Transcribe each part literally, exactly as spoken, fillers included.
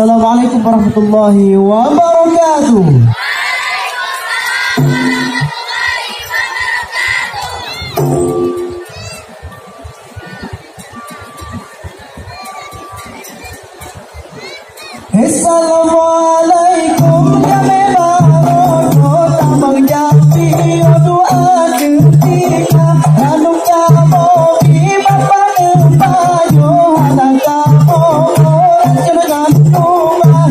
Assalamualaikum warahmatullahi wabarakatuh. Assalamualaikum, jamé barô, tamong jamé, dua keutika, lalu kamoe di Bapak Geupajoh, hana kamoe ureueng keunong tuha.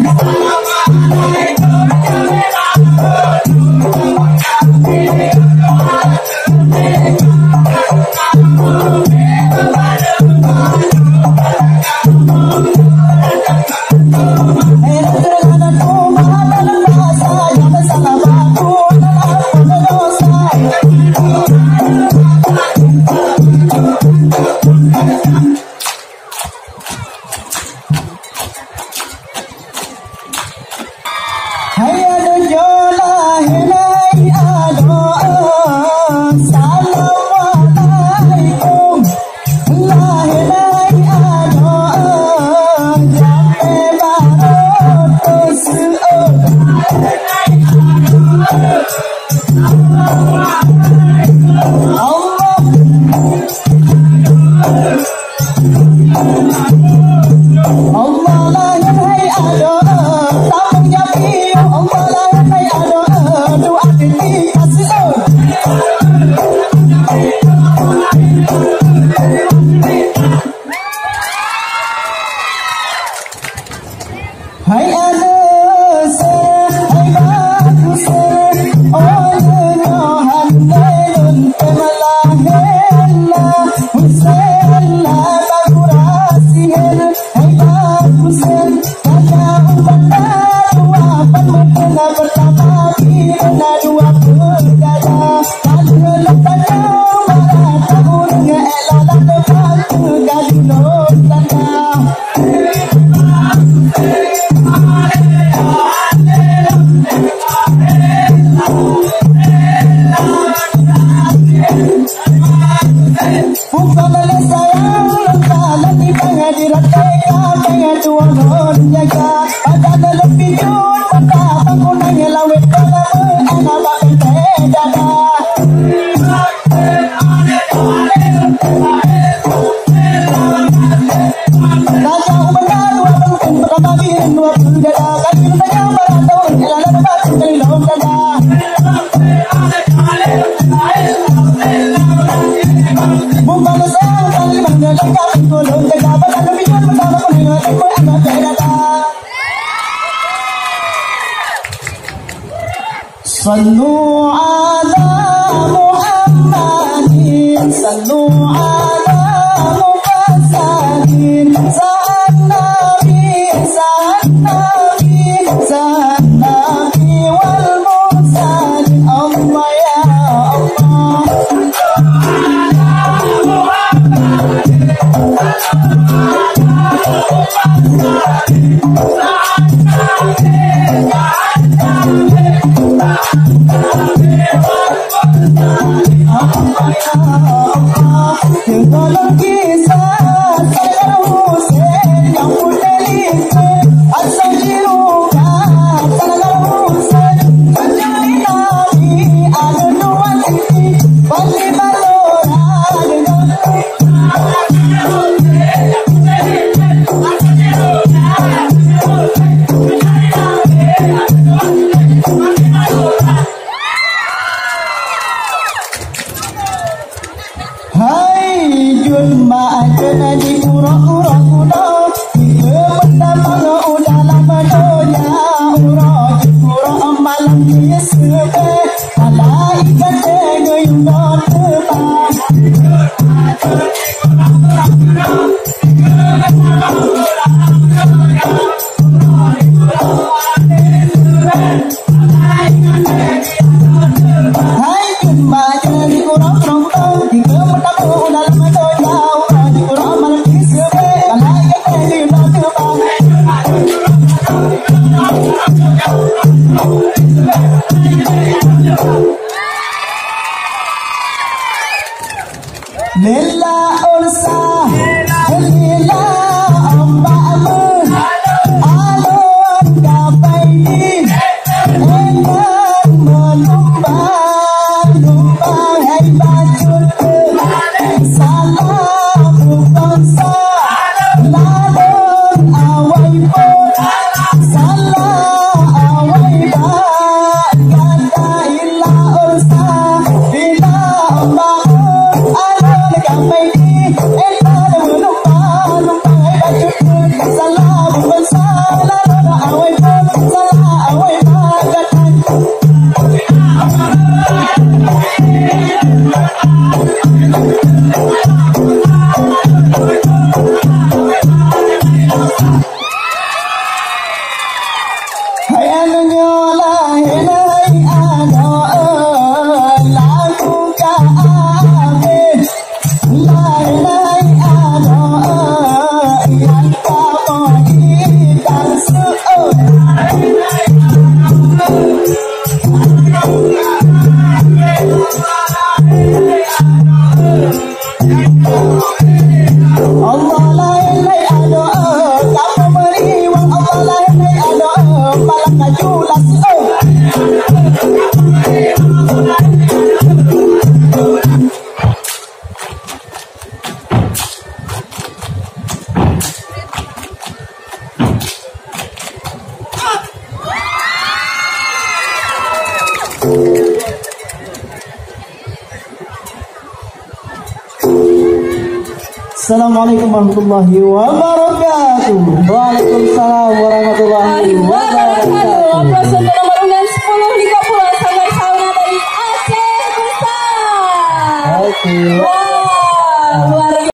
Hai adoe, jolai hai adoe, assalamualaikum. Lahé hai adoe, jamé barô teuseuôt. Allah. Allah lahé hai adoe, tamong jamé, Allah lahé hai adoe, dua keutika seuôt. Hai adoe Husen, hai ba Husen, oh nyoe hana lôn teuma lahé na Husen, na ba gura sihen, hai ba Husen, tanya ubat na dua, pan meuteuna beutama, bina dua peuet dada, padahai lôn tanyong bara tahun ngeuk lalat bak keu ka jinoe tanda. Bukan oleh sayang, lôn kalon di bangai di rot teuka, bangai tuwoe lôn jaga. Pada lôn picut mata, bangunan nyang lawét dalam, anak bak teuntèe dada. Sallu ala Muhammadin, sallu ala Mufassal, sa'an Nabi, sa'an Nabi, sa'an Nabi wal mursalin. Allah ya Allah. Hai jeuet mak jeuet di uroe-uroe unoe, di keumeudamang u dalam donya, uroe jeuet uroe malam di seubeh, malaikat geuyue teuma. Lila ursa, lila ombak meuh, alo Assalamualaikum warahmatullahi wabarakatuh. Waalaikumsalam warahmatullahi wabarakatuh. Aplausos untuk nomor undangan sepuluh tiga puluh, Sanggar Sauna dari Aceh Besar. Oke. Wah, luar